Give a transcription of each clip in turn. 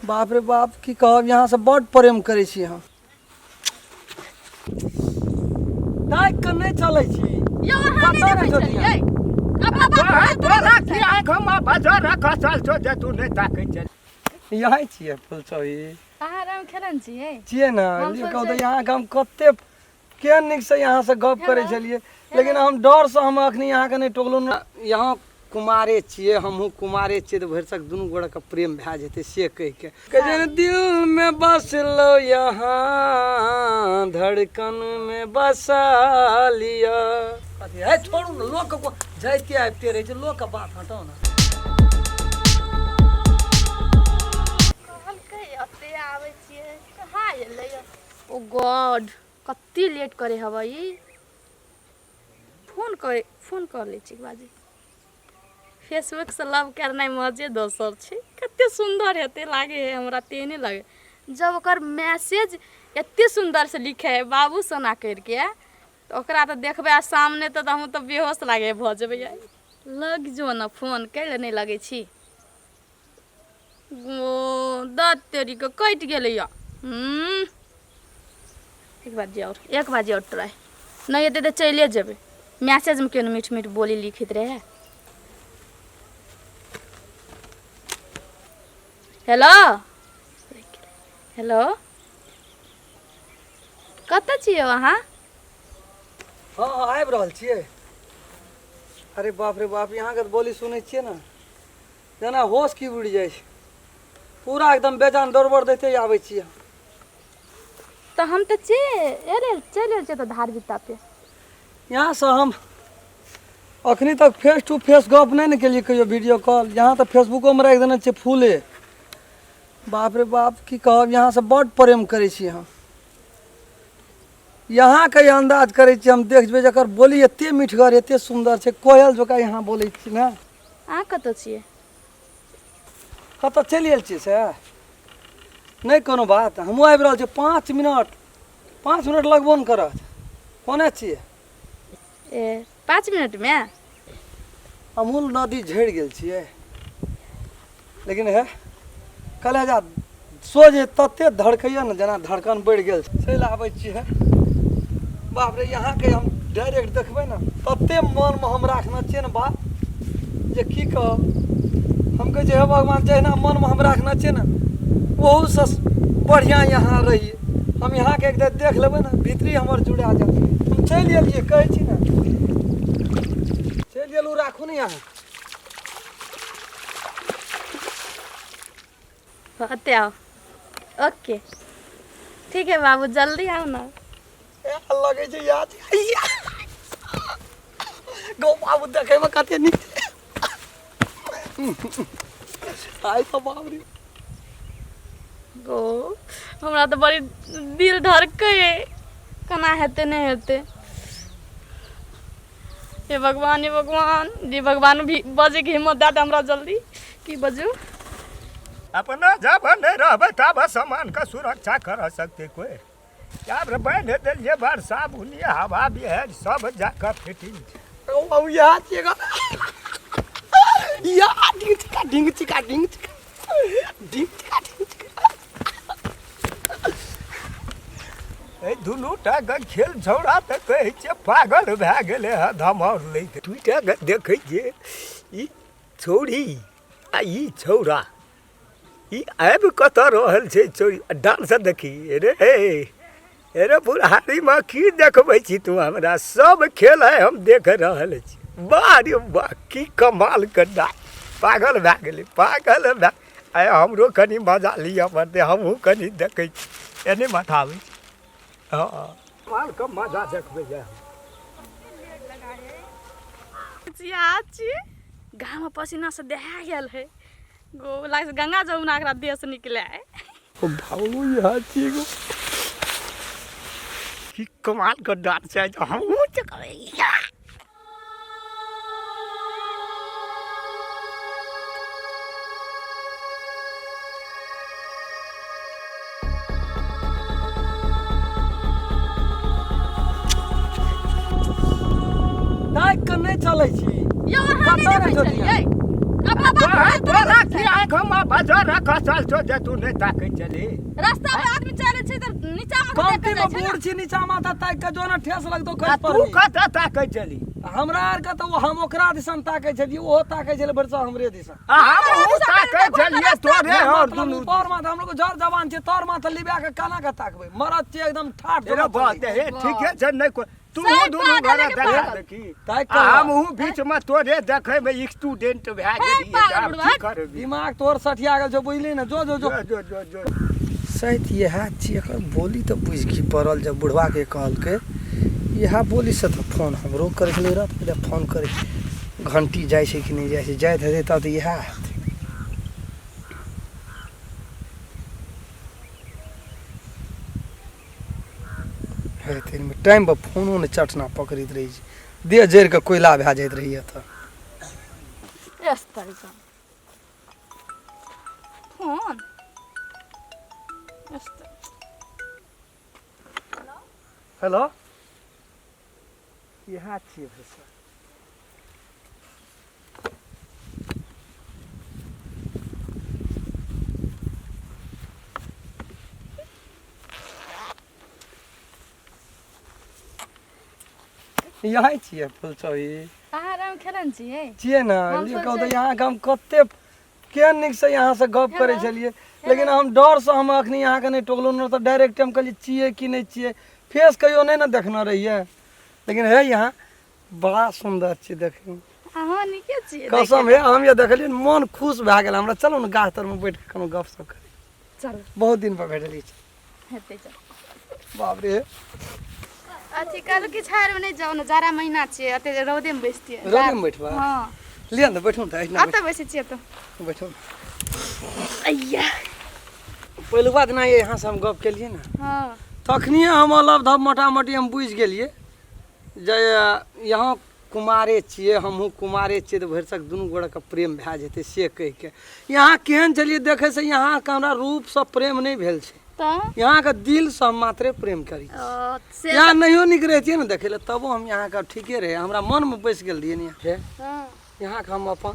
बाप रे बाप, की कहब, यहाँ से बड प्रेम करै छी हम। ताकि कऽ नहि चलै छी। यौ, अहाँ नहि कतऽ देखै रहै छथिन? छलियै? आ बाबा तोरा तोरा तोरा की आँखिमे बजर खसल छौ जे तू नहि ताकै छल? यहाँ छियै फुलचौही। अहाँ राम खेलन छियै? छियै ने। हम लियौ, कहू तऽ सोचै- यहाँके हम कते केहन नीकसँ यहाँसँ गप करै हेलो। छलियै, लेकिन हम डरसँ हम अखनी यहाँके नहि टोकलहुँ ने। यहाँ कुमारे छियै, हमहूँ कुमारे छियै, तऽ भरिसक दुनू गोरेके प्रेम भए जेतै, से कहिके कहै छै ने, दिलमे बसलो यहाँ, धड़कनमे बसा लिअ। अथी है, छोड़ू ने, लोकके जाइते आबिते रहै छै, लोकके बात हटाउ ने। कहलकै एते आबै छियै, कहाँ एलै? ओ गॉड, कते लेट करे हबै ई। फोन करे, फोन कर लै छी बाजी। फेसबुक से लव करनाइ मजे दोसर छै। कते सुन्दर हेतै, लागे है हमरा तेहने लगे जब ओकर मैसेज एते सुन्दर से लिखे है बाबू सोना करके, तऽ ओकरा तऽ देखबै आ सामने तऽ हम तऽ बेहोश लागे भऽ जेबै। लग जो ने फोन, कैले नहि लगै छी? ओ दत तेरीके, कटि गेलैया। एक बार जे और, एक बार जे और ट्राई नहि हेतै तऽ चलिए जेबै। मैसेजमे केहन मीठ मीठ बोली लिखैत रहै। हेलो, हेलो, कतऽ छियै अहाँ? हँ हँ, आबि रहल छियै। अरे बाप रे बाप, यहाँके तऽ बोली सुनै छियै ने, जेना होश की उड़ि जाइ छै पूरा, एकदम बेजान दौड़बड़ दैते आबै छियै। तऽ हम तऽ चे एले चलि आयल छियै तऽ धार बित्ता पे। यहाँसँ हम अखनी तक फेस टू फेस गप नहि ने केलियै कहियो, वीडियो कॉल। यहाँ तऽ फेसबुकोमे राखि देने छियै फूले। बाप रे बाप, की कहब, यहाँसँ बड्ड प्रेम करै छी हम। यहाँके अन्दाज करै छी हम, देख जेबै जकर बोली एते मीठगर, एते सुन्दर छै, कोयल जकाँ यहाँ बोलै छी ने। अहाँ कतऽ छियै? कतऽ चलि आयल छियै से नहि कोनो बात, हमहूँ आबि रहल छी। 5 मिनट, 5 मिनट लगबो नहि करत। कोने छियै? ए, 5 मिनटमे। अमूल नदी झड़ि गेल छियै, लेकिन हे कलेजा सोझे तते धड़कैया ने, जेना धड़कन बढ़ि गेल छै। चलि आबै छियै। बाप रे, यहाँके हम डायरेक्ट देखबै ने, तते मनमे हम राखने छियै ने बात जे की कहब। हम कहै छियै, हे भगवान, जहिना मनमे हम राखने छियै ने, ओहूसँ बढ़िआँ यहाँ रहियै। हम यहाँके एक बेर देख लेबै ने, भीतरी हमर जुड़ा जायत। हम चलि एलियै, कहै छी ने, चलि गेलहुँ। राखू ने यहाँ। ओते आओ। ओके, ठीक है बाबू, जल्दी आओ ना। ए, लगै छै याद गौ बाबू, देखैमे कते नीक छै। आइ तऽ बाप रे। गो, हमरा तऽ बड़ी दिल धड़कै है। केना हेतै, नहि हेतै? हे भगवान, हे भगवान जी, भगवान भी बजैके हिम्मत दए दे हमरा जल्दी। की बजू? अपना जब नहीं रहबै तब सामान के सुरक्षा कर सकते कोई? आब रे बान्हि देलियै, वर्षा बुनी हवा बिहाड़ि सब जाकऽ फिटिंग छै। गौ बाबू, याद छियै गौ, या ढिंग चिका ढिंग चिका ढिंग चिका ढिंग चिका ढिंग चिका। एहि दुनू टा के खेल छौड़ा तऽ कहै छियै पागल भए गेलै हँ धमौर लैत। दुइटा के देखै छियै, ई छौड़ी आ ई छौड़ा, ई आबि कतऽ रहल छै छौड़ी? डांस देखी रे रे बुढ़ारीमे की देखबै छी तू हमरा? सब खेल है हम देख रहल छी। वाह रे वाह, की कमालके डांस! पागल भए गेलै, पागल भए। आइ हमरो कनि मजा लिअ पड़तै, हमहूँ कनि देखै छी। एने माथा आबै छै। हँ, कमालके मजा देखबै हम। छी गाममे पसीनासँ दहा गेल है गो, लागै छै गंगा जमुना एकरा देहसँ निकले है। ओ बाबू, यहाँ छियै गो, की कमालके डांस छै! हमहूँ देखबै। ताकि कऽ नहि चलै छी। यौ, अहाँ नहि कतऽ देखै रहै छलियै? आ बाबा तोरा की आँख में बजर खसल छौ जे तू नहि ताकै छली रास्ता पर आदमी चलै छै तऽ नीचा मे कमती देख में के जाइ छै बूढ़ छी नीचा माथा ताकि के जो ना ठेस लगतो आ खसि तू पड़बी कतऽ ताकै छली हमरा आर के तऽ ओ हम ओकरा दिसन ताकै छलियै ओहो ताकै छलै भरिसँ हमरे दिसन आ हमहूँ ताकै छलियै तोरे और मतलब दुनू ऊपर माथा हम लोग जर जवान छै तर माथा लिबा के केना के ताकबै मरद छै एकदम ठाठ रे जकाँ बात चलै हे ठीके छै नहि कोइ तू सही दुनू पागल घरे के देखा पागल। देखी ताकि आ कऽ हमहूँ बीच में तोरे देखै में स्टूडेंट भए गेलियै पागल तऽ आब बुढ़वा। की करबी दिमाग तोहर सठिया गेल छौ बुझली ने जो जो जो जो जो जो जो शायद इएह छियै एकर बोली तऽ बुझि की पड़ल जब बुढ़बाके कहलकै इएह बोलीसँ तऽ फोन हमरो करै छलै रहए पहिले फोन करै घण्टी जाइ छै कि नहि जाइ छै जाइत हेतै तब तऽ इएह हेतै हेतै टाइमपर फोनो नहि चटना पकड़ैत रहै छै देह जरि कऽ कोयला भए जाइत रहैए तऽ ने फोन हेलो इएह छियै भाइ साहब यहाँ छियै फुलचौही अहाँ राम खेलन छियै छियै ने हम लियौ कहू तऽ सोचै- यहाँके हम कते केहन नीकसँ यहाँसँ गप करै हेलो। छलियै लेकिन हम डरसँ हम अखनी अहाँके नहि टोकलहुँ नहि तऽ डायरेक्ट हम कहलियै छियै कि नहि छियै फेस कहियो नहि ने देखने रहियै लेकिन हे यहाँ बड़ा सुन्दर छै देखैमे अहाँ नीके छियै कसम हे हम जे देखलियै ने, मन खुश भए गेल हमरा चलू ने गाछ तरमे बैठ कऽ कोनो गप सप करी चलू बहुत दिन पर भेटलियै हेतै चलू बाप रे अथी कहलहुँ कि छाड़मे नहि जाउ ने जाड़ा महीना छियै एते रौदेमे बैसतियै रौदेमे बैठबै? हँ लिअ ने बैठू ने तऽ एहिना एतऽ बैसै छियै तऽ बैठू अइया पहिलुका दिना यहाँसँ हम गप केलियै ने हँ तखनिए हम अलग धब मोटा मोटी हम बुझि गेलियै जे यहाँ कुमारे छियै हमहूँ कुमारे छियै तऽ भरिसक दुनू गोरेके प्रेम भए जेतै से कहिके यहाँ केहन छलियै देखैसँ यहाँके हमरा रूपसँ प्रेम नहि भेल छै तऽ यहाँके दिलसँ हम मात्रे प्रेम करै छी ओ, से यहाँ नहियो नीक रहितियै ने देखै लए तबो हम यहाँके ठीके रहै हमरा मनमे बसि गेल रहियै ने हे हँ यहाँके हम अपन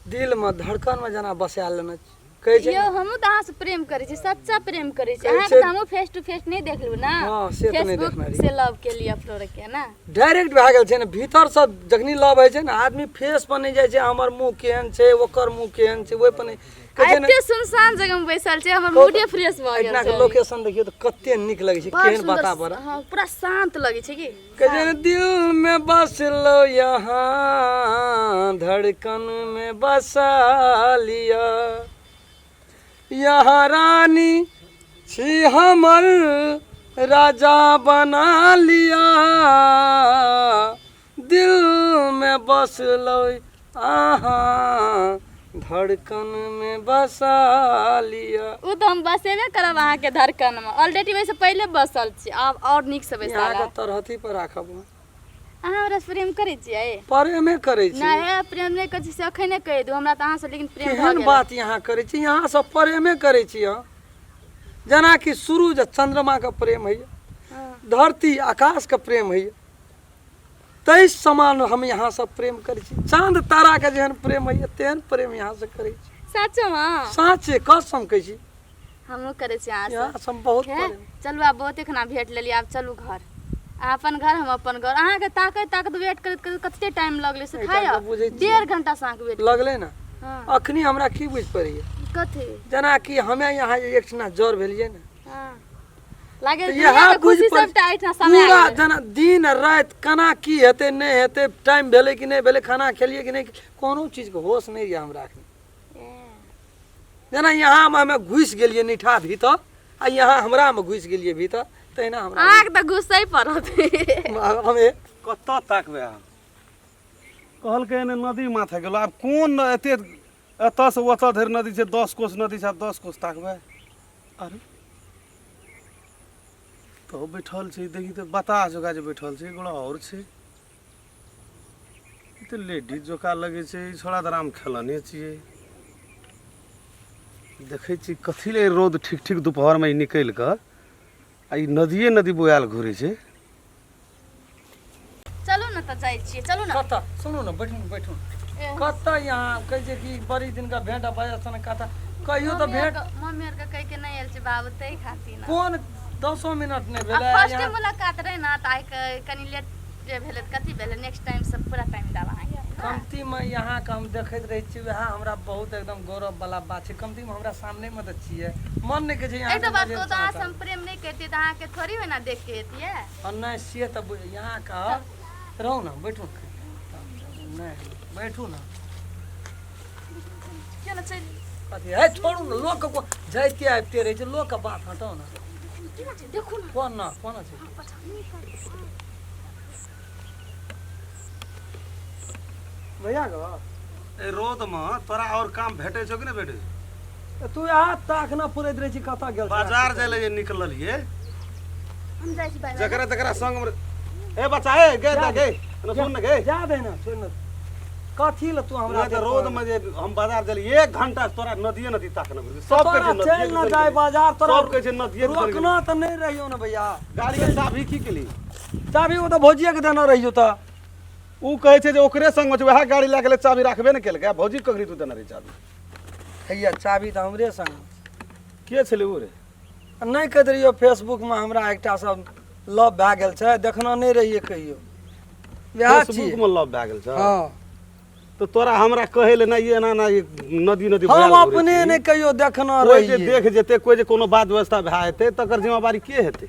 दिलमे धड़कनमे जेना बसा लेने छी कहै छै यौ हमहूँ तऽ अहाँसँ प्रेम करै छी सच्चा प्रेम करै छी कहै अहाँके छै- तऽ हमहूँ फेस टू फेस नहि देखलहुँ ने हँ, से तऽ नहि फेसबुक देखने रहियै। से लव केलियै अपनो के ने डायरेक्ट भए गेल छै ने भीतरसँ जखनी लव होइ छै ने आदमी फेस पर नहि जाइ छै हमर मुँह केहन छै ओकर मुँह केहन छै ओहि पर नहि कहै छै ने एते सुनसान जगह में बैसल छै हमर कहू तऽ, मूडे फ्रेश भऽ गेल एहिठिना के छै लोकेशन देखियौ तऽ कते नीक लगै छै बड़ केहन सुन्दर वातावरण हँ पूरा शांत लगै छै की कहै छै ने दिल में बसलो यहाँ धड़कन में बसा लिया यहाँ रानी छी हमर राजा बना लिया दिल में बसलो अहाँ धड़कन में बसा लिया ओ तऽ हम बसेबे करब अहाँके धड़कन में ऑलरेडी वैसे पहिले बसल छी आब और नीक से बैसा अहाँके तरहथी पर राखब हम। अहाँ हमरा से प्रेम करै छियै प्रेमे करै छी नहि प्रेम नहि करै छी से अखने कहि दू हमरा तऽ अहाँसँ लेकिन प्रेम भऽ केहन गेल बात यहाँ करै छी यहाँ सब प्रेमे करै छी अहाँ जेनाकि सूरज आ चंद्रमाके प्रेम होइए हँ। धरती आकाशके प्रेम होइए ताहि समान हम यहाँ सब प्रेम करै छी चाँद ताराके जेहन प्रेम होइए तेहन प्रेम यहाँ से करै छी सचमे साँचे कसम कहै छी हमहूँ करै छी अहाँसँ यहाँ से हम बहुत हे प्रेम चलू आब बहुते खाना भेट लेलियै आब चलू घर अहाँ अपन घर हम अपन घर अहाँके ताकैत ताकैत वेट करैत करैत कते टाइम लगलै से एहिठाम खाय तऽ बुझै छियै। डेढ़ घंटा से अहाँके वेट लगलै ने हँ अखनी हमरा की बुझि पड़ैए कथी जेनाकि हमे यहाँ जे एकठिना जर भेलियै ने हँ लागे तऽ दुनिया इएह के बुझि खुशी पड़ै सबटा एहिठाम समय पूरा जेना दिन आ राति केना की हेतै नहि हेतै टाइम भेलै कि नहि भेलै खाना खेलियै कि नहि कोनो चीजके होश नहि यऽ हमरा एखन जेना यहाँमे हमे घुसि गेलियै निठा भीतर आ यहाँ हमरामे घुसि गेलियै भीतर तहिना हमरा अहाँके तऽ घुसै पड़त हमे कतऽ ताकबै आब कहलकै एने नदी माथे गेलो आब कोन एते एतऽसँ ओतऽ धरि नदी छै 10 कोस नदी छै आब 10 कोस ताकबै अरे तो बैठल छै देखी तऽ बताह जकाँ जे बैठल छै एगोड़ा आओर छै ई तऽ लेडीज जकाँ लगै छै ई छोड़ा तऽ राम खेलने छियै देखै छी कथी ले रौद ठीक ठीक दुपहरमे ई निकलि कऽ आ ई नदिये नदी बोआयल घुरै छै चलू ने तऽ जाइ छियै चलू ने कतऽ सुनू ने बैठू ने बैठू ने। कतऽ यहाँ कहै छै कि बड़ी दिनका भेंट भऽ जाइ कथा कहियो तऽ भेंट। मम्मी आर के कहि के नहि आयल छै बाबू, ताहि खातिर ने। कोन 10 मिनट नहि आ भेलै फर्स्टे यहाँ। मुलाकात रहे ना, तऽ आइ कनि लेट जे भेलै तऽ कथी भेलै? नेक्स्ट टाइम से पूरा टाइम देब अहाँके। कमतीमे यहाँके हम देखैत रहै छियै, वएह हमरा बहुत एकदम गौरव वाला बात छै। कमतीमे हमरा सामनेमे तऽ छियै, मन नहि कहै छै एक तऽ यहाँके बात नजरि कहू तऽ सँ अहाँ से हटाउ। हम प्रेम नहि करितियै तऽ अहाँके थोड़ी ओना देख के एतियै। आ नहि, से तऽ यहाँके रहू ने, बैठू ने, नहि, बैठू ने। किया ने चलि कथी है, छोड़ू ने, लोकके जाइते आबिते रहै छै, लोकके बात हटाउ ने। केना छै, देखू ने। कोन ने, कोना छै? पछाँ नहि करू। भैया गो। ए रौदमे तोरा और काम भेटै छौ कि नहि भेटै छौ? तू यहाँ ताकना पुरैत रहै छी, कतऽ गेल छला? बाजार जाइ लए जे निकललियै। हम जाइ छी, बाय बाय। जकरा तकरा संग मे, ए बच्चा, ए गे दा गे ना, सुन ने गे। जा दे ने, छोड़ ने, कथी लए तू हमरा नहि तऽ रौद मे जे हम बाजार गेलियै, एक घंटा से तोरा नदिये नदी ताकने पड़ै छै। सब कहै तोरा छै नदिये चलि न दिसन जाय गेलै। बाजार तोरा। सब कहै छै नदिये दिसन गेलै। रोकना तऽ नहि रहियो ने भैया। गाड़ी के चाभी की केली? चाभी ओ तऽ भौजिये के देने रहियो तऽ। ऊ कहै छै जे ओकरे संग मे छै, वएह गाड़ी लए गेलै, चाभी राखबे ने केलकै। आ भौजी ककरी तू देने रही चाभी? हैया, चाभी तऽ हमरे संग। के छलै ऊ रे? आ नहि कहैत रहियो, फेसबुकमे हमरा एकटा सब लव भए गेल छै, देखना नहि रहियै कहियो, वएह फेसबुक छियै। मे लव भए गेल छै? हँ। तऽ तोरा हमरा कहै ले नहि, एना एना ई नदी नदी हम भुआल घुरै अपने छी। नहि कहियो देखना कोइ जे रहियै। देख जेतै, कोइ जे कोनो बात व्यवस्था भए जेतै, तकर जिम्मेवारी के हेतै?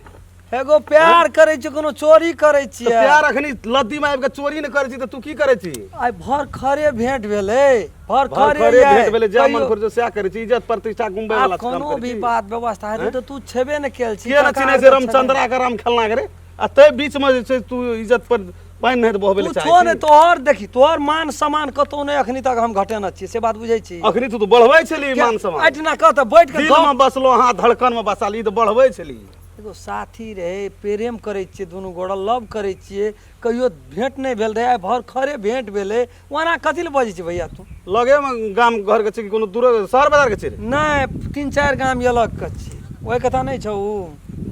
एगो प्यार करै छियै, कोनो चोरी करै तऽ छियै? प्यार अखनी लद्दी मे आबि कऽ चोरी नहि करै छी तऽ तू की करै छी? आइ भर खरे भेंट भेलै, भर खरे खरे यै। भेंट भेलै, जै मन कहियो- करै छौ सएह करै छी, इज्जत प्रतिष्ठा गुमबै आब वाला काम कोनो करै भी छी। बात व्यवस्था हेतै तऽ तू छेबे ने केल छी। के ने काका चिन्है आर छै के रामचंद्रा के राम खेलना के रे, आ तै बीच मे जे छै तू इज्जत पर पानि नहि बहबै तू लए छो ने चाहै छी। तोहर देखी, तोहर मान सम्मान कतौ नहि अखनी तक हम घटेने छियै, से बात बुझै छी? अखनी तू तऽ बढ़बै छली मान सम्मान। एहिठिना कह तऽ बैठ के दिल गप मे बसलो अहाँ, धड़कन मे बसाली, तऽ बढ़बै छली। एगो साथी रहै, प्रेम करै छियै, दुनू गोरा लव करै छियै, कहियो भेंट नहि भेल रहै, आइ भर खरे भेंट भेलै, ओना कथी लए बजै छी भैया तू? लगे मे गाम घर के छै कि कोनो दूर शहर बाजार के छै रे? नहि, तीन चारि गाम अलग के छियै, ओहि कथा नहि छौ उ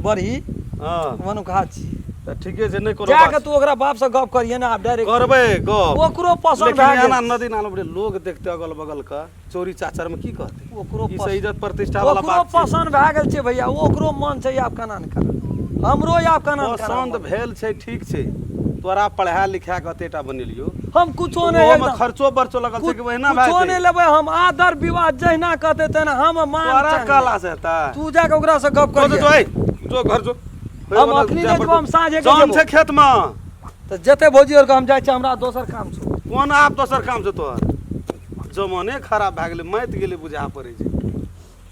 बरही। वनुखा छी। तऽ ठीके छै, नहि कोनो जा बात। के तू ओकरा बाप से गप करिहे ने आब डायरेक्ट। करबै गप। ओकरो पसंद लेकिन भए एना गेल। नदी नाला पर लोग देखते अगल बगल के, चोरी चाचर में की कहते? ओकरो ई से इज्जत प्रतिष्ठा वाला ओकरो बात छै। पसंद भए गेल छै भैया, ओकरो मन छै आब केना ने केना, हमरो आब केना ने केना। पसंद भेल छै, ठीक छै, तोरा पढ़ा लिखा के एतेटा बनेलियो। हम कुछो नहि ओहोमे एकदम खर्चो बर्चो लगल छै कि ओहिना भए कुछो नहि जेतै? लेबै हम, आदर विवाह जहिना कहतै तहिना हम मान तोरा चाही। कहला से हेतै? तू जाके ओकरा से गप जो करिहे। जो ए, जो घर जो। हम अखनी नहि जेबो, हम साँझे के जन जेबो। छै खेत मे। तऽ जेतै भौजी आओर हम जाइ छी, हमरा दोसर काम छौ। कोन आब दोसर काम छौ तोहर? जमाने खराब भए गेलै, माति गेलै बुझा पड़ै छै।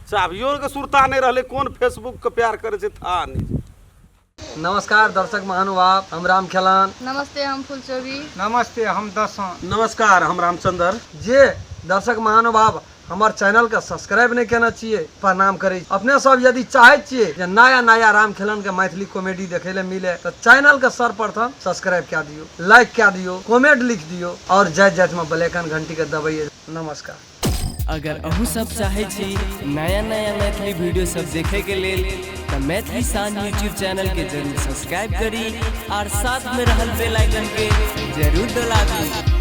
चाभियो के सुरता नहि रहलै, कोन फेसबुक के प्यार करै छै था नहि छै। नमस्कार दर्शक महानुभाव, हम राम खेलान। नमस्ते, हम फुलचोबी। नमस्ते, हम दसों। नमस्कार, हम रामचंद्र। जे दर्शक महानुभाव हमर चैनल के सब्सक्राइब नहि केने छियै, प्रणाम करै छी। अपने सब यदि चाहै छियै जे नया नया राम खेलन के मैथिली कॉमेडी देखै लए मिले, तऽ चैनल के सर्वप्रथम सब्सक्राइब कए दियौ, लाइक कए दियौ, कमेंट लिख दियौ और जाइत जाइत में बेल आइकन घंटी के दबैयै। नमस्कार। अगर अहूँ सब चाहै छी नया नया मैथिली वीडियो सब देखैके लेल, तऽ मैथिली शान यूट्यूब चैनलके जरूर सब्सक्राइब करी आर साथमे रहल बेल आइकनके जरूर दबाबी।